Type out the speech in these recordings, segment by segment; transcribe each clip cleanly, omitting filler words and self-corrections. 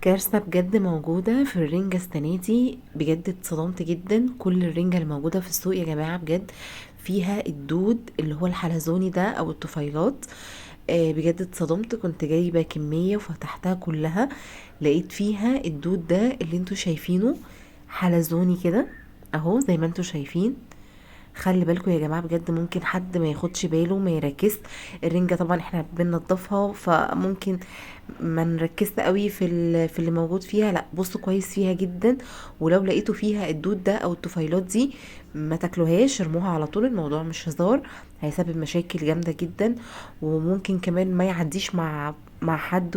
كارثة بجد موجودة في الرنجة السنة دي، بجد اتصدمت جدا. كل الرنجة اللي موجودة في السوق يا جماعة بجد فيها الدود اللي هو الحلزوني ده او الطفيلات. بجد اتصدمت، كنت جايبة كمية وفتحتها كلها لقيت فيها الدود ده اللي انتوا شايفينه حلزوني كده اهو زي ما انتوا شايفين. خلي بالكم يا جماعة بجد، ممكن حد ما ياخدش باله ما يركز. الرنجة طبعا احنا بننضفها فممكن ما نركزش قوي في اللي موجود فيها، لا بصوا كويس فيها جدا، ولو لقيتوا فيها الدود ده او الطفيلات دي ما تاكلوهاش، ارموها على طول. الموضوع مش هزار، هيسبب مشاكل جامدة جدا، وممكن كمان ما يعديش مع حد،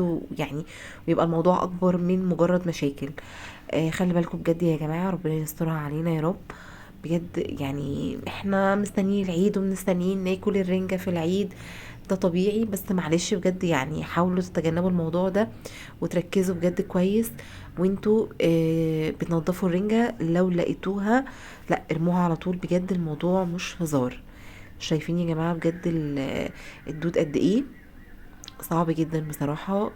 ويبقى الموضوع اكبر من مجرد مشاكل. خلي بالكم بجد يا جماعة، ربنا يسترها علينا يا رب بجد. احنا مستنيين العيد ومستنيين ناكل الرنجة في العيد، ده طبيعي، بس معلش بجد حاولوا تتجنبوا الموضوع ده وتركزوا بجد كويس وانتوا بتنضفوا الرنجة. لو لقيتوها لا ارموها على طول بجد، الموضوع مش هزار. شايفين يا جماعة بجد الدود قد ايه صعب جدا بصراحة،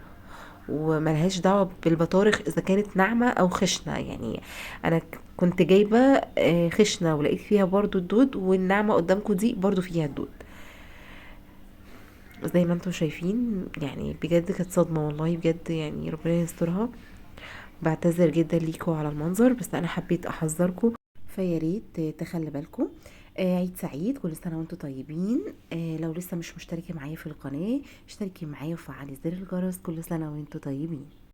وملهاش دعوة بالبطارخ اذا كانت ناعمة او خشنة. انا كنت جايبة خشنة ولقيت فيها برضو الدود، والناعمة قدامكم دي برضو فيها الدود زي ما انتم شايفين. بجد كانت صدمة والله بجد، ربنا يسترها. بعتذر جدا ليكم على المنظر، بس انا حبيت احذركم، فيا ريت تخلي بالكم. عيد سعيد، كل سنة وانتم طيبين. لو لسه مش مشتركة معايا في القناة اشتركي معايا وفعلي زر الجرس. كل سنة وانتم طيبين.